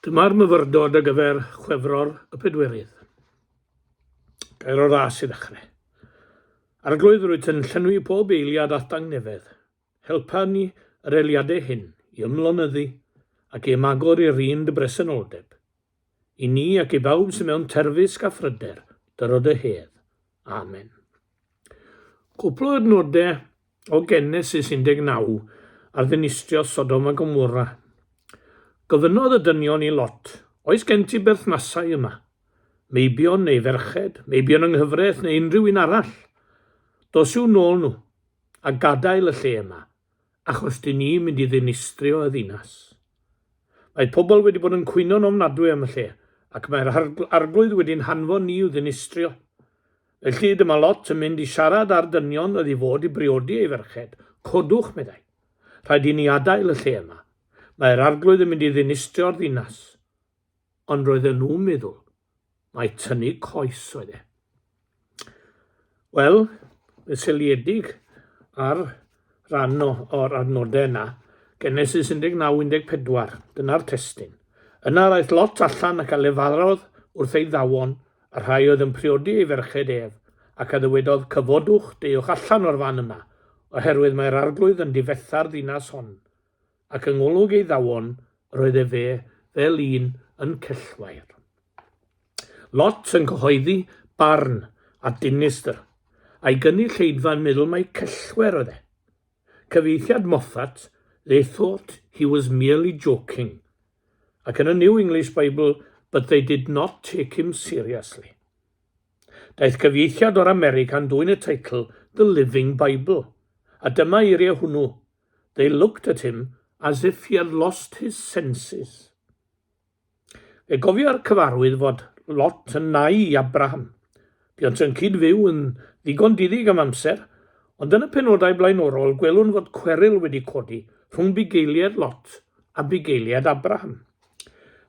Dyma'r myfyrdod ar gyfer Chwefror y Pedwerydd. Gair o ras i ddechrau. Arglwydd, rwyt yn llenwi pob eiliad a'th dangnefedd. Helpa ni yr eiliadau hyn i ymlonyddu ac i ymagor i'r un dy bresenoldeb. I ni ac i bawb sydd mewn terfysg a phryder, dyro dy hedd. Amen. Cwpl o adnodau o Genesis 19 ar ddinistrio Sodom a Gomorra. Gofynnodd y dynion i Lot, Oes gen ti berthnasau yma? Meibion neu ferched, meibion yng nghyfraith neu unrhyw un arall? Dos i'w nôl nhw, a gadael y lle yma, achos dyn ni'n mynd i ddinistrio y ddinas. Mae pobl wedi bod yn cwyno'n ofnadwy am y lle, ac mae'r Arglwydd wedi'n hanfon ni i'w ddinistrio. Felly, dyma Lot yn mynd i siarad â'r dynion oedd i fod i briodi ei ferched. Codwch, meddai. Rhaid i ni adael y lle yma. Mae'r Arglwydd yn mynd i ddinistrio'r ddinas. Ond roedden nhw'n meddwl mai tynnu coes oedd e. Wel, yn seiliedig ar ran o'r adnodau yna, Genesis 19:14, dyna'r testun. Yna yr aeth Lot allan ac a lefarodd wrth ei ddawon, y rhai oedd yn priodi ei ferched ef, ac a ddywedodd, Cyfodwch, deuwch allan o'r fan yma, oherwydd mae'r Arglwydd yn difetha'r ddinas hon. Ac yng ngolwg ei ddawon yr oedd efe fel un yn cellwair. Lot yn cyhoeddi barn a dinistr, a'i gynulleidfa'n meddwl mai cellwair oedd e. Cyfieithiad Moffatt, They thought he was merely joking. Ac yn y New English Bible, But they did not take him seriously. Daeth cyfieithiad o'r America'n dwyn y teitl The Living Bible, a dyma eiriau hwnnw, They looked at him as if he had lost his senses. Fe gofia'r cyfarwydd fod Lot yn nai i Abraham. Buont yn cyd-fyw yn ddigon diddig am amser, ond yn y penodau blaenorol gwelwn fod cweryl wedi codi rhwng bugeiliaid Lot a bugeiliaid Abraham.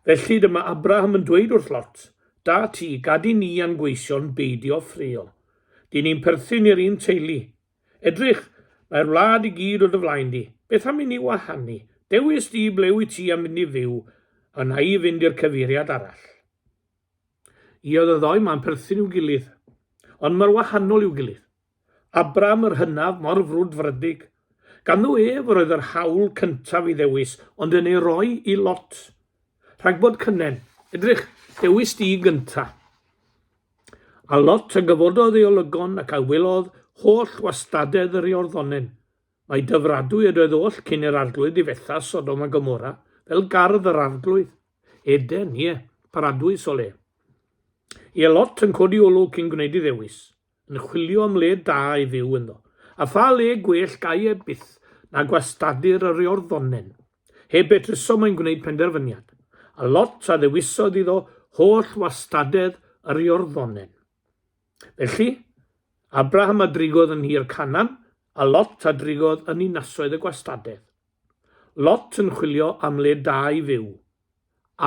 Felly dyma Abraham yn dweud wrth Lot, Da ti, gad i ni a'n gweision beidio ffraeo. Dyn ni'n perthyn i'r un teulu. Edrych, mae'r wlad i gyd o dy flaen di. Beth am i ni wahanu? Dewis di ble wyt ti am fynd i fyw, a wna i fynd i'r cyfeiriad arall. I oedd y ddou 'ma'n perthyn i'w gilydd, ond mor wahanol i'w gilydd. Abram yr hynaf, mor frwdfrydig. Ganddo ef yr oedd yr hawl cyntaf i ddewis, ond yn ei roi i Lot. Rhag bod cynnen. Edrych, dewis di gynta. A Lot a gyfododd ei olygon ac a welodd holl wastadedd yr Iorddonen. Mai dyfradwy ydoedd oll cyn i'r Arglwydd ddifetha Sodom a Gomorra, fel gardd yr Arglwydd. Eden, ie, paradwys o le. Ie, Lot yn codi olwg cyn gwneud ei ddewis, yn chwilio am le da i fyw ynddo. A pha le gwell gai e byth na gwastadur yr Iorddonen? Heb betruso mae'n gwneud penderfyniad, a Lot a ddewisodd iddo holl wastadedd yr Iorddonen. Felly, Abraham a drigodd yn nhir Canaan, a Lot a drigodd yn ninasoedd y gwastadedd. Lot yn chwilio am le da i fyw,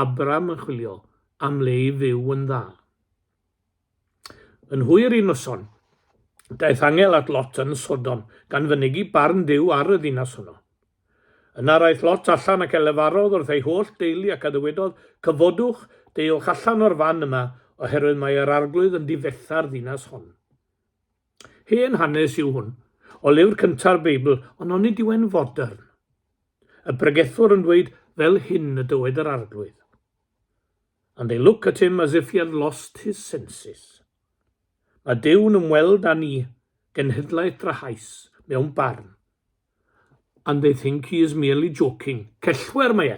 Abraham yn chwilio am le i fyw yn dda. Yn hwyr un noson, daeth angel at Lot yn Sodom, gan fynegi barn Duw ar y ddinas honno. Yna yr aeth Lot allan ac elefarodd wrth ei holl deulu ac a ddywedodd, Cyfodwch, deuwch allan o'r fan yma, oherwydd mae yr Arglwydd yn difetha'r ddinas hon. Hen hanes yw hwn, o lyfr cynta'r Beibl, ond onid yw e'n fodern? Y pregethwr yn dweud, Fel hyn y dywed yr Arglwydd. And they look at him as if he had lost his senses. Mae Duw'n ymweld â ni, genhedlaeth drahaus, mewn barn. And they think he is merely joking. Cellwair mae e.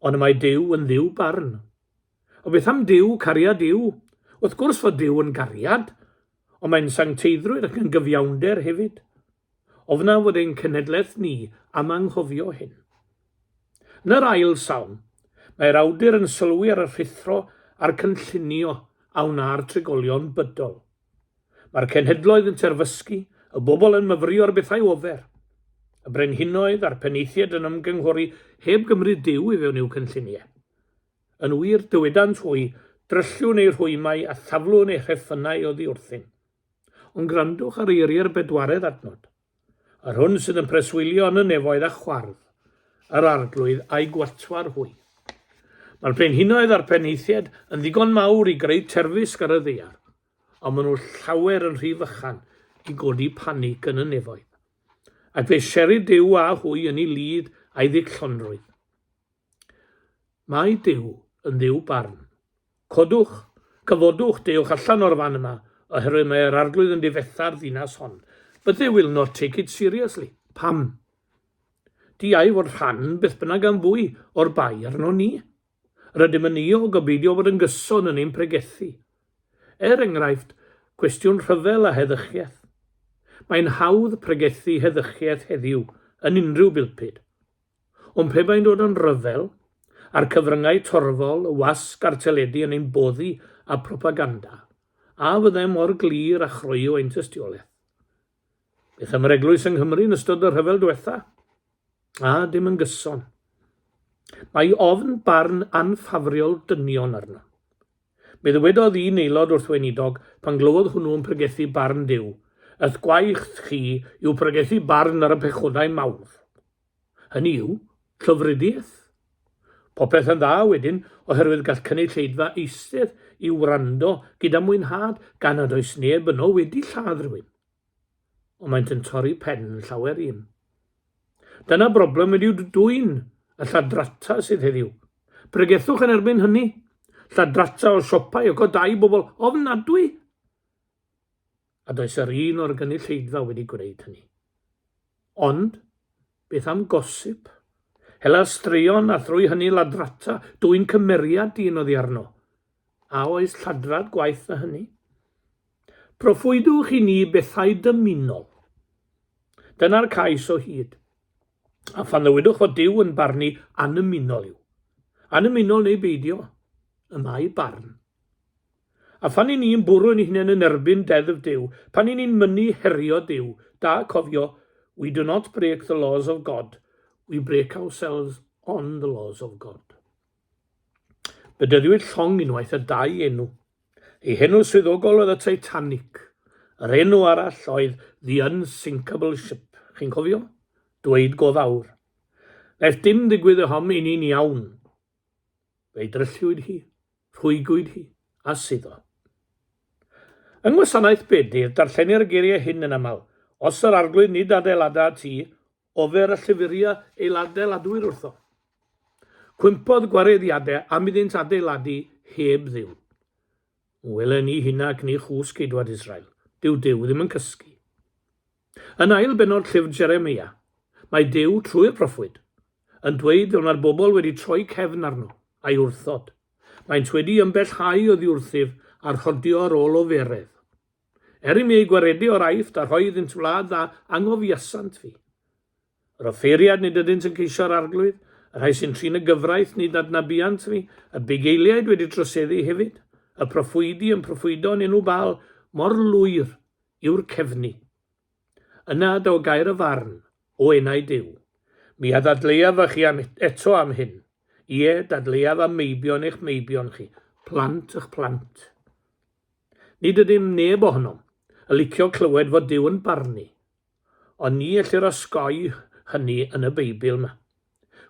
Ond y mae Duw yn Dduw barn. O beth am Duw, cariad yw? Wrth gwrs fod Duw yn gariad, ond mae'n sancteiddrwydd ac yn gyfiawnder hefyd. Ofnaf fod ein cenhedlaeth ni am anghofio hyn. Yn yr ail salm, mae'r awdur yn sylwi ar y rhuthro a'r cynllunio a wna'r trigolion bydol. Mae'r cenhedloedd yn terfysgu, y bobl yn myfyrio ar bethau ofer. Y brenhinoedd a'r penaethiaid yn ymgynghori heb gymryd Duw i fewn i'w cynlluniau. Yn wir, dywedant hwy, drylliwn eu rhwymau a thaflwn eu rheffynnau oddi wrthym. Ond gwrandwch ar eiriau'r bedwaredd adnod. Yr hwn sydd yn preswylio yn y nefoedd a chwardd, yr Arglwydd a'i gwatwar hwy. Mae'r brenhinoedd a'r penaethiaid yn ddigon mawr i greu terfysg ar y ddaear, ond maen nhw llawer yn rhy fychan i godi panig yn y nefoedd. Ac fe sheryd Duw â hwy yn ei lid a'i ddigllonrwydd. Mae Duw yn Dduw barn. Codwch, cyfodwch, deuwch allan o'r fan yma, oherwydd mae yr Arglwydd yn difetha'r ddinas hon. But they will not take it seriously. Pam? Diau fod rhan, beth bynnag am fwy, o'r bai arno ni. Rydym yn euog o beidio bod yn gyson yn ein pregethu. Er enghraifft, cwestiwn rhyfel a heddychiaeth. Mae'n hawdd pregethu heddychiaeth heddiw yn unrhyw bulpud. Ond pe bai'n dod yn rhyfel, a'r cyfryngau torfol, y wasg a'r teledu yn ein boddi â propaganda, a fyddem mor glir a chroyw ein tystiolaeth? Beth am yr eglwys yng Nghymru yn ystod y rhyfel diwetha? A, dim yn gyson. Mae ofn barn anffafriol dynion arno. Mi ddywedodd un aelod wrth weinidog pan glywodd hwnnw yn pregethu barn Duw, Y'th gwaith chi yw pregethu barn ar y pechodau mawr. Hynny yw, llofruddiaeth. Popeth yn dda wedyn, oherwydd gall cynulleidfa eistedd i wrando gyda mwynhad gan nad oes neb yno wedi lladd rhywun. Ond maent yn torri pen llawer un. Dyna broblem wedi'w dwyn, y lladrata sydd heddiw. Pregethwch yn erbyn hynny. Lladrata o siopau ac o dai bobl ofnadwy. A does yr un o'r gynulleidfa wedi gwneud hynny. Ond, beth am gosip? Hela straeon a thrwy hynny ladrata, dwyn cymeriad dyn oddi arno. A oes lladrad gwaeth na hynny? Proffwydwch i ni bethau dymunol. Dyna'r cais o hyd. A phan ddywedwch fod Duw yn barnu annymunol yw. Annymunol neu beidio, y mae barn. A phan 'y ni'n bwrw ein hunain yn erbyn deddf Duw, pan 'y ni'n mynnu herio Duw, da cofio, we do not break the laws of God, we break ourselves on the laws of God. Bedyddiwyd llong unwaith â dau enw. Ei henw swyddogol oedd y Titanic. Yr enw arall oedd The Unsinkable Ship. Chi'n cofio? Dweud go fawr. Wnaeth dim ddigwydd ohom i ni'n iawn. Fe'i drylliwyd hi, rhwygwyd hi, a suddo. Yng ngwasanaeth bedydd, darllenir y geiriau hyn yn aml, Os yr Arglwydd nid adeilada tŷ, ofer y llyfuria ei adeiladwyr wrtho. Cwympodd gwareddiadau am iddynt adeiladu heb Dduw. Wele ni hynna ac ni chwsg ceidwad Israel. Dyw Duw ddim yn cysgu. Yn ail bennod llyfr Jeremeia, mae Duw, trwy'r proffwyd, yn dweud fel mae'r bobl wedi troi cefn arno, a'i wrthod. Maent wedi ymbellhau oddi wrthyf a rhodio ar ôl oferedd. Er i mi eu gwaredu o'r Aifft a rhoi iddynt wlad dda, anghofiasant fi. Yr offeiriad nid ydynt yn ceisio'r Arglwydd, y rhai sy'n trin y gyfraith nid adnabuant fi, y bugeiliaid wedi troseddu hefyd, y proffwydi yn proffwydo yn enw Baal, mor lwyr yw'r cefnu. Yna daw gair y farn o enau Duw. Mi a ddadleuaf â chi am, eto am hyn. Ie, dadleuaf â meibion eich meibion chi, plant ych plant. Nid ydym neb ohonom y licio clywed fod Duw yn barnu. Ond ni ellir osgoi hynny yn y Beibl 'ma.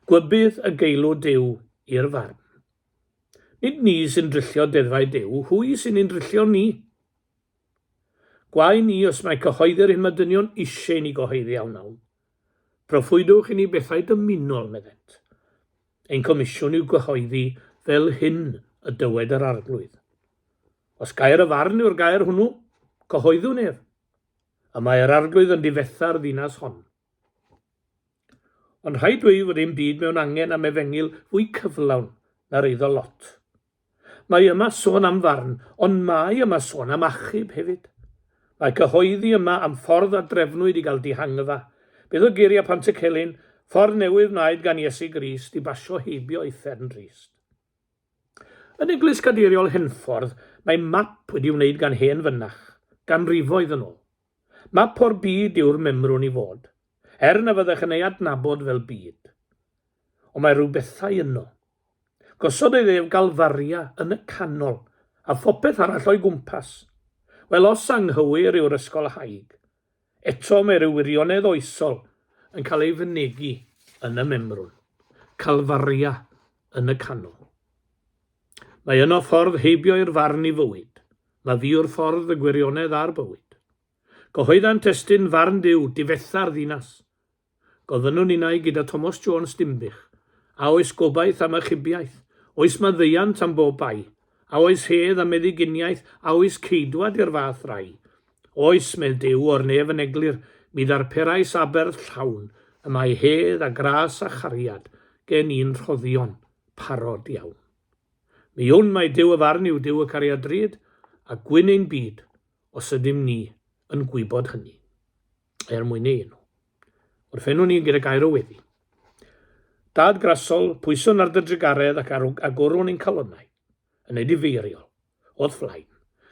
Gwybydd y geilw Duw i'r farn. Nid ni sy'n dryllio deddfau Duw, hwy sy'n ein dryllio ni. Gwae ni os mae cyhoeddi'r hyn mae dynion eisiau i ni gyhoeddi a wnawn. Proffwydwch i ni bethau dymunol, meddent. Ein comisiwn yw gyhoeddi fel hyn y dywed yr Arglwydd. Os gair y farn yw'r gair hwnnw, cyhoeddwn ef. Y mae yr Arglwydd yn difetha'r ddinas hon. Ond rhaid dweud fod ein byd mewn angen am efengyl fwy cyflawn na'r eiddo Lot. Mae yma sôn am farn, ond mae yma sôn am achub hefyd. Mae cyhoeddi yma am ffordd a drefnwyd i gael dihangfa. Beth oedd geiriau Pantycelyn, ffordd newydd wnaed gan Iesu Grist i basio heibio uffern drist. Yn Eglwys Gadeiriol Henffordd mae map wedi wneud gan hen fynach, ganrifoedd yn ôl. Map o'r byd yw'r memrwn i fod, er na fyddech yn ei adnabod fel byd. Ond mae rhyw bethau yno. Gosododd ef Galfaria yn y canol, a phopeth arall o'i gwmpas. Wel, os anghywir yw'r ysgolhaig, eto mae rhyw wirionedd oesol yn cael ei fynegi yn y memrwn. Calfaria yn y canol. Mae yno ffordd heibio i'r farn i fywyd. Mae fi yw'r ffordd, y gwirionedd a'r bywyd. Cyhoeddant testun farn Duw, difetha'r ddinas. Gofynnwn innau gyda Tomos Jones Dinbych, a oes gobaith am achubiaeth? Oes maddeuant am bob bai? A oes hedd a meddyginiaeth? A oes ceidwad i'r fath rai? Oes, medd Duw, o'r nef yn eglur, mi ddarperais aberth llawn, y mae hedd a gras a chariad gen i'n rhoddion parod iawn. Mi wn mai Duw y farn yw Duw y cariad drud, a gwyn ein byd os ydym ni yn gwybod hynny. Er mwyn ei enw. Orffennwn ni gyda gair o weddi. Dad grasol, pwyswn ar dy drugaredd ac agorwn ein calonnau, yn edifeiriol, o'th flaen,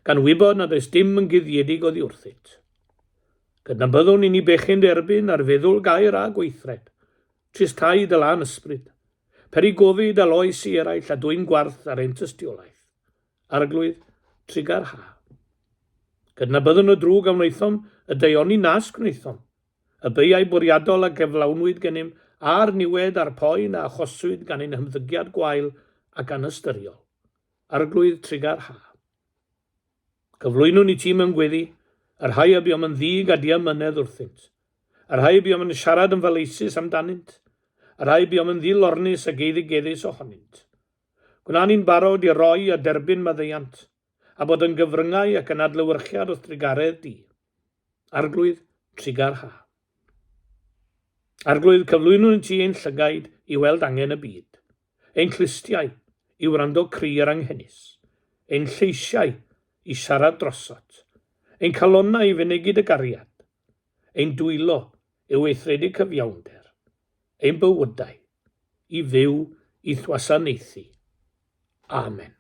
gan wybod nad oes dim yn guddiedig oddi wrthyt. Cydnabyddwn i ni bechu'n dy erbyn ar feddwl, gair a gweithred. Tristhau dy lân ysbryd. Peri gofid a loes i eraill a dwyn gwarth ar ein tystiolaeth. Arglwydd, trugarha. Cydnabyddwn y drwg a wnaethom, y daioni nas gwnaethom, y beiau bwriadol a gyflawnwyd gennym, a'r niwed a'r poen a achoswyd gan ein hymddygiad gwael ac anystyriol. Arglwydd, trugarha. Cyflwynwn i ti mewn gweddi, y rhai a buom yn ddig a diamynedd wrthynt, y rhai buom yn siarad yn faleisus amdanynt, y rhai buom yn ddilornus ac eiddigeddus ohonynt. Gwna ni'n barod i roi a derbyn maddeuant, a bod yn gyfryngau ac yn adlewyrchiad o'th drugaredd di. Arglwydd, trugarha. Arglwydd, cyflwynwn i ti ein llygaid i weld angen y byd, ein clustiau i wrando cri yr anghenus, ein lleisiau i siarad drosot, ein calonnau i fynegi dy gariad, ein dwylo i weithredu cyfiawnder, ein bywydau i fyw i'th wasanaethu. Amen.